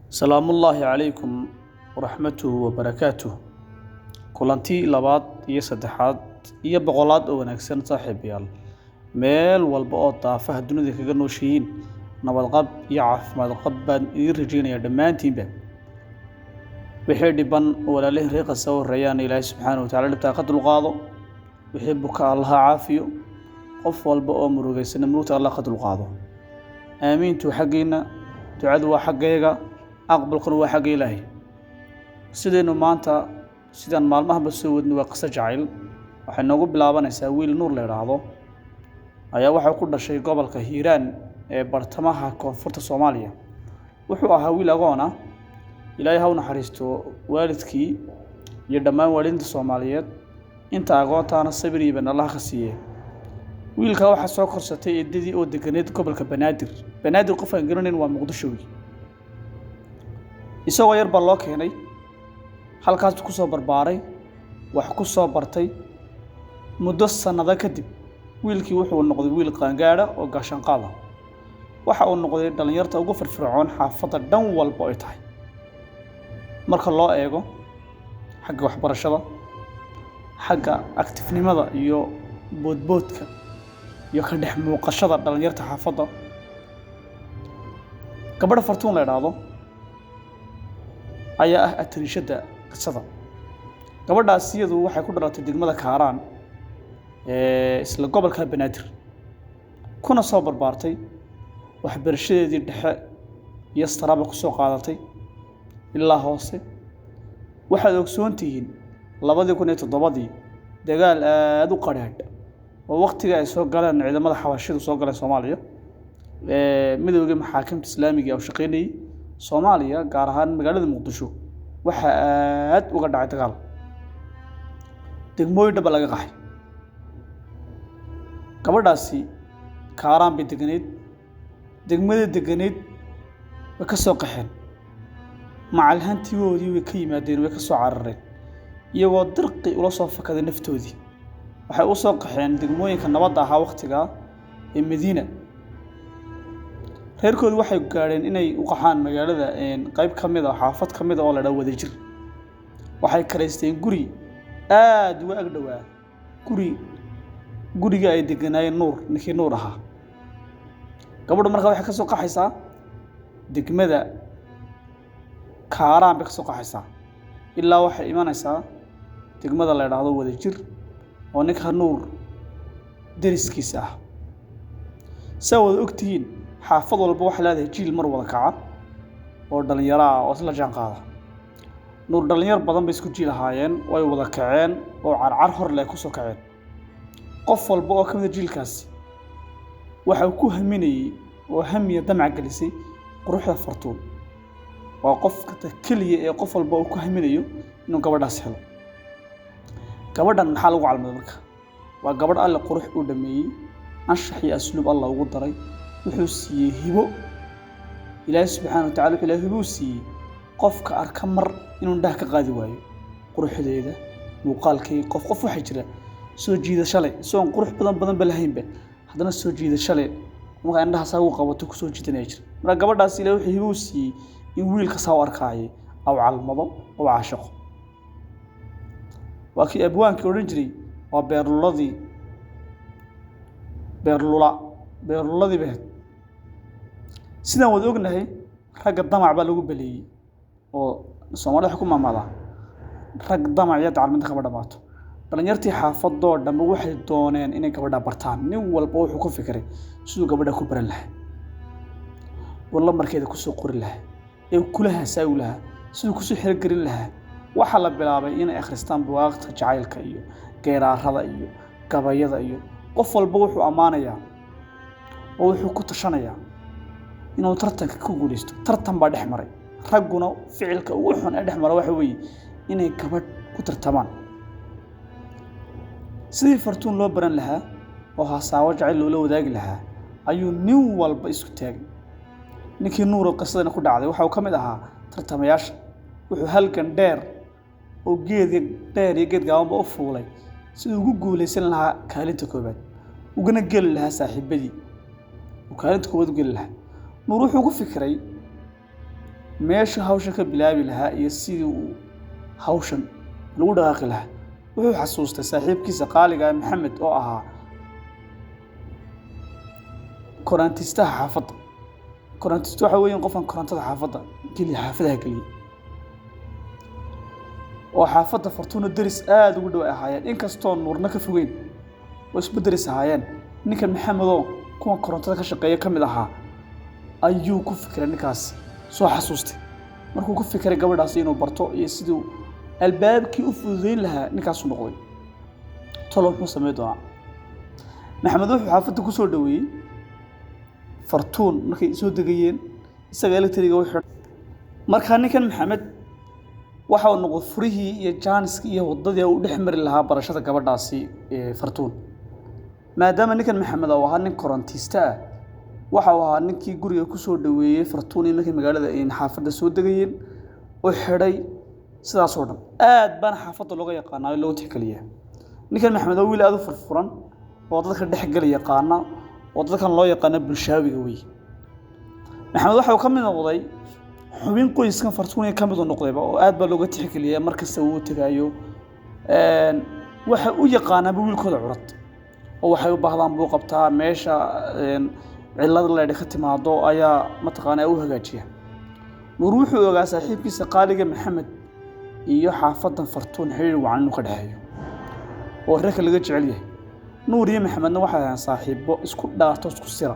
Salaamullaahi calaykum waraxmatuhu wabarakaatuh. Kulanti labaad iyo saddexaad iyo boqolaad oo wanaagsan, saaxiibayaal. Meel walba oo daafaha dunida kaga nooshihiin, nabadqab iyo caafimaad qab baan idiin rajaynayaa dhammaantiinba. Wixii dhiban walaalihii reeqa soo horeeyaan, Ilaahay subxaanahu watacaala dhibtaa ka dulqaado. Wixii buka, Allaha caafiyo. Qof walba oo murugaysana murugta Allah ka dulqaado. Aamiintu xaggiinna, ducadu waa xaggayga, aqbalkuna waa xagga Ilaahay. Sidaynu maanta sidaan maalmahaba soo wadnay, waa qiso jacayl. Waxay noogu bilaabanaysaa wiil Nuur la idhaahdo ayaa waxaa ku dhashay gobolka Hiiraan ee bartamaha koonfurta Soomaaliya. Wuxuu ahaa wiil agoon ah. Ilaahay ha u naxariisto waalidkii iyo dhammaan waalidiinta Soomaaliyeed, inta agoontaana sabir iyo ban Allah ka siiye. Wiilka waxaa soo korsatay eedadii oo deganeed gobolka Banaadir. Banaadir qof aan garanayn, waa Muqdisho. Wiil isagoo yar baa loo keenay halkaasuu ku soo barbaaray, wax ku soo bartay. Muddo sannado kadib wiilkii wuxuu noqday wiil qaangaadha oo gaashaanqaada. Waxa uu noqday dhallinyarta ugu firfircoon xaafadda dhan walba ay tahay, marka loo eego xagga waxbarashada, xagga active-nimada iyo boodboodka iyo ka dhex muuqashada dhallinyarta xaafadda. Gabadha Fartuun la idhaahdo ayaa ah atariishadda qisada. Gabadhaas iyadu waxay ku dhalatay degmada Kaaraan ee isla gobolka Banaadir, kuna soo barbaartay, waxbarashadeedii dhexe iyo saraba ku soo qaadatay ilaa hoose. Waxaad ogsoon tihiin 2007-dii dagaal aada u qadhaadh oo waktiga ay soo galeen ciidamada xabashidu soo galeen Soomaaliya, Midowgii Maxaakimta Islaamiga oo shaqeynayay Soomaaliya, gaar ahaan magaalada Muqdisho, waxaa aad uga dhacay dagaal, degmooyin dhaba laga qaxay. Gabadhaasi Kaaraan bay deganeyd. Degmada deganeyd way ka soo qaxeen, macalhantigoodii way ka yimaadeen, way ka soo carareen iyagoo dirqi ula soo fakaday naftoodii. Waxay u soo qaxeen degmooyinka nabadda ahaa wakhtigaa ee Madiina. Reerkoodu waxay gaadheen inay u qaxaan magaalada qayb ka mid a, xaafad ka mid a oo la dhaho Wadajir. Waxay karaysteen guri aada uga ag dhowaa guriga ay deganaayeen Nuur, ninkii Nuur ahaa. Gabadhu markaa waxay ka soo qaxaysaa degmada Kaaraan bay ka soo qaxaysaa ilaa waxay imanaysaa degmada la idhaahdo Wadajir oo ninka Nuur deriskiisa ah. Saa wada ogtihiin, xaafad walba waxay leedahay jiil mar wada kaca oo dhallinyaro ah oo isla jaan qaada. Nuur dhallinyar badan bay isku jiil ahaayeen, way wada kaceen oo carcar hor leh ku soo kaceen. Qof walba oo ka mid a jiilkaasi waxa uu ku haminayey oo hamiya damac gelisay quruxda Fartuun. Waa qofka keliya ee qof walba uu ku haminayo inuu gabadhaas helo. Gabadhan maxaa lagu calmaday marka? Waa gabadh Alle qurux uu dhameeyey, anshax iyo asluub Allah ugu daray. Wuxuu siiyey hibo Ilaahay subxaana wa tacala. Wuxuu Ilahay hibo u siiyey qofka arka mar inuu indhaha ka qaadi waayo quruxdeeda, muuqaalkii. Qof waxaa jira soo jiidasho leh, isagoon qurux badan badan ba lahaynba, haddana soo jiidasho leh, markaa indhaha saa ugu qabato kusoo jiidanaya jira. Marka gabadhaas Ilahay wuxuu hibo u siiyey in wiilka saa u arkaayay aw calmado oo caashaqo. Waa kii abwaankii odhan jiray, waa beerluladii, beerlula, beerluladii baheed. Sidaan wada ognahay, ragga damac baa lagu baleeyey oo Soomaalida waxay ku maamaadaa, "Rag damac iyo dacal midna kama dhamaato." Dhalinyartii xaafadoo dhambe waxay dooneen inay gabadha bartaan. Nin walba wuxuu ku fikiray siduu gabadha ku baran lahaa oo lambarkeeda kusoo qori lahaa ee kula hasaawi lahaa, siduu kusoo xerogelin lahaa. Waxaa la bilaabay inay akhristaan buwaagta jacaylka iyo geeraarada iyo gabayada, iyo qof walba wuxuu ammaanayaa oo wuxuu ku tashanayaa inuu tartanka ku guuleysto. Tartan baa dhex maray. Ragguna ficilka ugu xun ee dhex mara waxa weeye inay gabadh ku tartamaan. Sidii Fartuun loo baran lahaa oo hasaawo jacayl loola wadaagi lahaa ayuu nin walba isku taagay. Ninkii Nuuro qisadana ku dhacday waxa uu ka mid ahaa tartamayaasha. Wuxuu halgan dheer oo geed dheer iyo geed gaabanba u fuulay siduu ugu guuleysan lahaa kaalinta koowaad, ugana geli lahaa saaxiibadii, uu kaalinta koowaad u geli lahaa. Nuur wuxuu ku fikiray Meesha hawshan ka bilaabi lahaa iyo sidii uu hawshan lagu dhaqaaqi lahaa, wuxuu xasuustay saaxiibkiisa qaaliga ah Maxamed oo ahaa korantistaha xaafadda. Korantist waxa weeyaan qofkan korontada xaafadda geliya, xaafadaha geliya, oo xaafadda Fartuuna deris aada ugu dhow ay ahaayeen, inkastoo Nuurna ka fogeyn oo isku deris ahaayeen. Ninkan Maxamedoo kuwan korontada ka shaqeeya ka mid ahaa ayuu ku fikiray ninkaasi, soo xasuustay. Markuu ku fikiray gabadhaasi inuu barto iyo siduu albaabkii u fududeyn lahaa, ninkaasu noqday. Tolo muxuu samayn doonaa? Maxamed wuxuu xaafadda ku soo dhoweeyey Fartuun markay soo degayeen, isaga electriga u xidhay. Markaa ninkan Maxamed waxa uu noqday furihii iyo jaaniskii iyo waddadii uu dhex mari lahaa barashada gabadhaasi ee Fartuun. Maadaama ninkan Maxamed uu ahaa nin korontiista ah, waxa uu ahaa ninkii guriga ku soo dhoweeyey Fartuun iyo markii magaalada ay xaafadda soo degayeen u xidhay sidaas oo dhan. Aad baana xaafadda looga yaqaanaa oo loogu tixgeliyaa. Ninkan Maxamed waa wiil aad u furfuran oo dadka dhex gala yaqaana, oo dadkan loo yaqaano bulshaawiga wey. Maxamed waxa uu ka mid noqday xubin qoyskan Fartuun ka mid u noqdayba, oo aad baa looga tixgeliyaa markasta uu tagaayo. Waxa u yaqaanaaba wiilkooda curad, oo waxay u baahdaan buu qabtaa. Meesha cillad leedha ka timaado ayaa mataqaanaa u hagaajiya. Nuur wuxuu ogaa saaxiibkiisa qaaliga Maxamed iyo xaafaddan Fartuun xiriir wacan inuu ka dhexeeyo oo reerka laga jecel yahay. Nuur iyo Maxamedna waxay ahaayeen saaxiibo isku dhaarto, isku sira.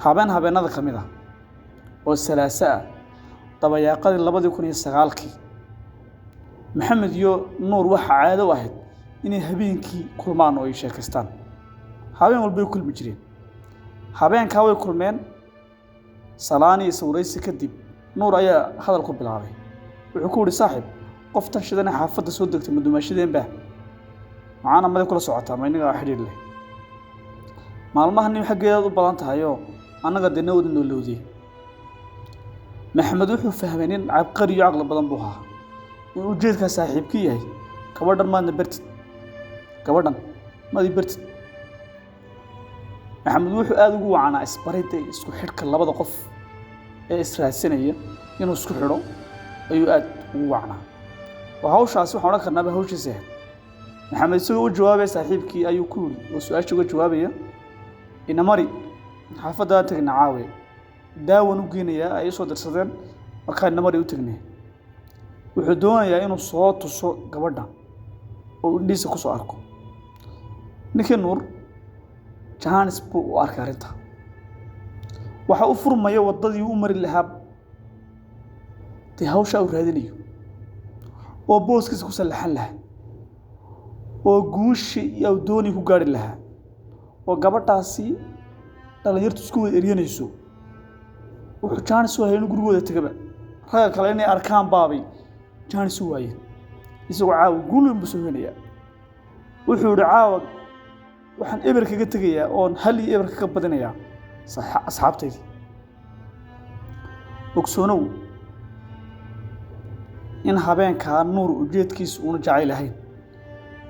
Habeen habeenada ka mid ah oo Salaaso ah, dabayaaqadii 2009-kii, Maxamed iyo Nuur waxa caado u ahayd inay habeenkii kulmaan oo ay sheekaystaan. Habeen walbay kulmi jireen. Habeenkaa way kulmeen. Salaan iyo sawiraysi kadib, Nuur ayaa hadal ku bilaabay. Wuxuu ku yidhi: "Saaxiib, qoftan shidan ee xaafadda soo degtay ma dumaashadeenba? Macaana maday kula socotaa? Ma innagaa xidhiir leh? Maalmahan nin xaggeedaad u badan tahayoo annaga dee nawda noolowday." Maxamed wuxuu fahmay, nin cabqari iyo caqli badan buu ahaa, in ujeedkaa saaxiibkii yahay: "Gabadhan maadna bartid, gabadhan maad i bartid." Maxamed wuxuu aada ugu wacanaa isbaridda iyo isku xidhka labada qof ee israadsanaya. Inuu isku xidho ayuu aada ugu wacnaa, oo hawshaasi waxaan odhan karnaaba hawshiisa ahayd. Maxamed isagoo u jawaabaya saaxiibkii ayuu ku yidhi, oo su-aasha uga jawaabaya: "Inamari xaafaddaa tagna, caawe daawan u geynayaa ay usoo dirsadeen, markaa inamari u tagnay." Wuxuu doonayaa inuu soo tuso gabadha oo indhihiisa ku soo arko. Ninkii Nuur jaanis buu u arkay arrinta. Waxa u furmaya waddadii u mari lahaa dee hawshaa uu raadinayo, oo booskiisa ku sallaxan lahaa, oo guushi iyo doonii ku gaari lahaa, oo gabadhaasi dhalinyartu isku wada eryanayso. Wuxuu jaanis u hayay inuu gurigooda tegaba. Ragga kale inay arkaan baabay jaanis u waayeen. Isagoo caawa guul weyn buu soo helayaa. Wuxuu yidhi: "Caawa waxaan eber kaga tegayaa oon hal iyo eber kaga badinayaa asxaabtaydii." Ogsoonow in habeenkaa Nuur ujeedkiisu uuna jacayl ahayn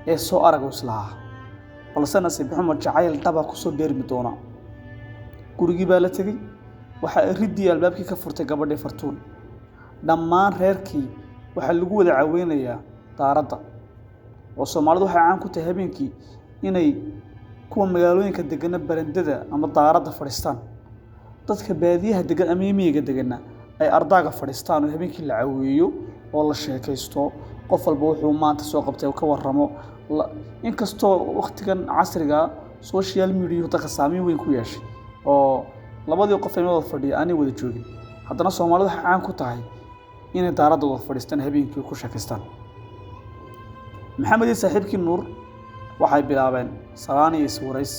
ee soo arag uu islahaa, balse nasiib xumo jacayl dhaba kusoo beermi doona. Gurigii baa la tegey. Waxaa riddii albaabkii ka furtay gabadhii Fartuun. Dhammaan reerkii waxaa lagu wada caweynayaa daaradda, oo Soomaalidu waxay caan ku tahay habeenkii inay kuwa magaalooyinka degana barandada ama daaradda fadhiistaan, dadka baadiyaha degan ama miyiga degana ay ardaaga fadhiistaan, oo habeenkii la caweeyo oo la sheekaysto, qof walba wuxuu maanta soo qabtay ka warramo. Inkastoo waqtigan casriga social media dadka saameyn weyn ku yeeshay oo labadii qof ee wada fadhiya aanay wada joogin, haddana Soomaalidu waxay caan ku tahay inay daaradda wada fadhiistaan habeenkii ku sheekaystaan. Maxamed iyo saaxiibkii Nuur waxay bilaabeen salaan iyo iswarays.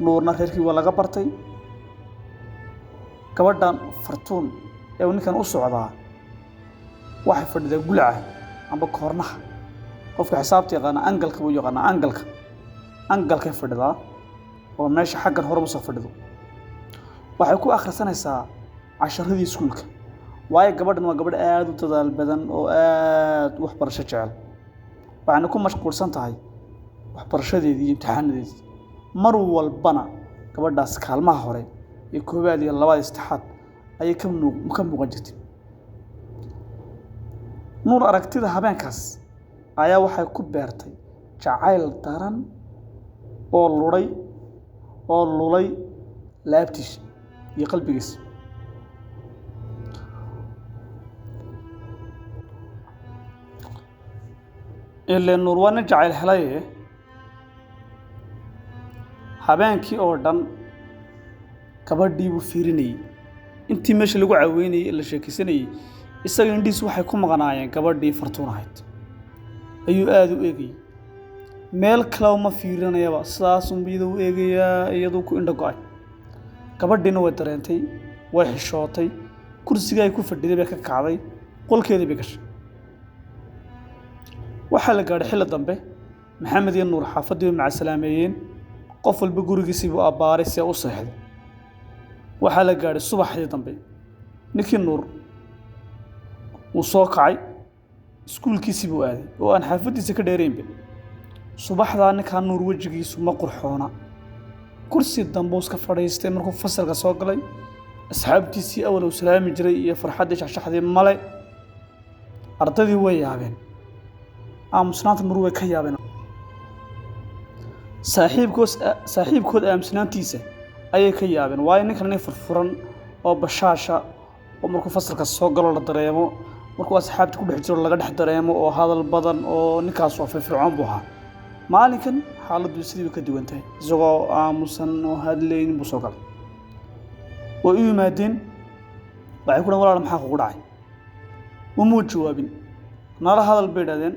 Nuurna reerkii waa laga bartay. Gabadhan Fartuun ee uu ninkan u socdaa waxay fadhidaa gulaca amba koornaha. Qofka xisaabta yaqaana angalka buu yaqaanaa. Angalkay fadhidaa, oo meesha xaggan hore usoo fadhido. Waxay ku akhrisanaysaa casharadii iskuulka, waayo gabadhan waa gabadh aada u dadaal badan oo aada u waxbarasho jecel. Waxayna ku mashquulsan tahay waxbarashadeedii iyo imtixaanadeedii. Mar walbana gabadhaas kaalmaha hore iyo koowaad iyo labaad iyo saddexaad ayay ka muuqan jirtay. Nuur aragtida habeenkaas ayaa waxay ku beertay jacayl daran oo luray oo lulay laabtiisa iyo qalbigiisa. Ileen Nuur waa nin jacayl helaye. Habeenkii oo dhan gabadhii buu fiirinayey. Intii meesha lagu caweynayey ee la sheekaysanayey, isaga indhihiisu waxay ku maqnaayeen gabadhii Fartuun ahayd. Ayuu aada u eegayey, meel kaleba ma fiirinayaba, sidaasunbu iyada u eegayaa, iyaduu ku indho go'ay. Gabadhiina way dareentay, way xishootay, kursigii ay ku fadhiday bay ka kacday, qolkeedii bay gashay. Waxaa la gaadhay xilli dambe. Maxamed iyo Nuur xaafaddii bay macasalaameeyeen, qof walba gurigiisii buu abbaaray si ay u seexdo. Waxaa la gaadhay subaxdii dambe. Ninkii Nuur wuu soo kacay, iskuulkiisii buu aaday oo aan xaafaddiisa ka dheeraynba. Subaxdaa ninkaa Nuur wejigiisu ma qurxoona. Kursi dambe uu iska fadhiistay markuu fasalka soo galay. Asxaabtiisii awal uu salaami jiray iyo farxaddii shaxshaxdii male. Ardaydii way yaabeen, aamusnaanta Nuur way ka yaabeen. Saaxiibkood aamusnaantiisa ayay ka yaabeen, waayo ninkan nin furfuran oo bashaasha oo markuu fasalka soo galo la dareemo, markuu asxaabta ku dhex jiro laga dhex dareemo, oo hadal badan, oo ninkaas waa firfircoon buu ahaa. Maalinkan xaaladdu sidii bay ka duwan tahay, isagoo aamusan oo hadlaynin buu soo galay. Way u yimaadeen, waxay ku dhahen, walaal, maxaa kugu dhacay? Umuu jawaabin. Nala hadal, bay idhahdeen.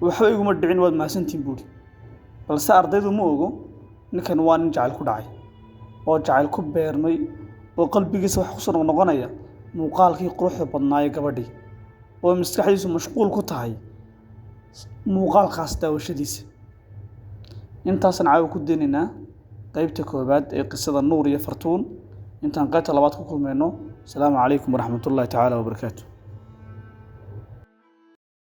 Waxba iguma dhicin, waad mahadsantihin, buuri. Balse ardaydu ma ogo ninkan waa nin jacayl ku dhacay oo jacayl ku beermay, oo qalbigiisa wax kusoo noqnoqonaya muuqaalkii quruxda badnaaye gabadhii, oo maskaxdiisu mashquul ku tahay muuqaalkaas daawashadiisa. Intaasaan caawa ku daynaynaa qeybta koowaad ee qisada Nuur iyo Fartuun. Intaan qaybta labaad ku kulmayno, asalaamu calaykum waraxmatullaahi tacaala wabarakaatu.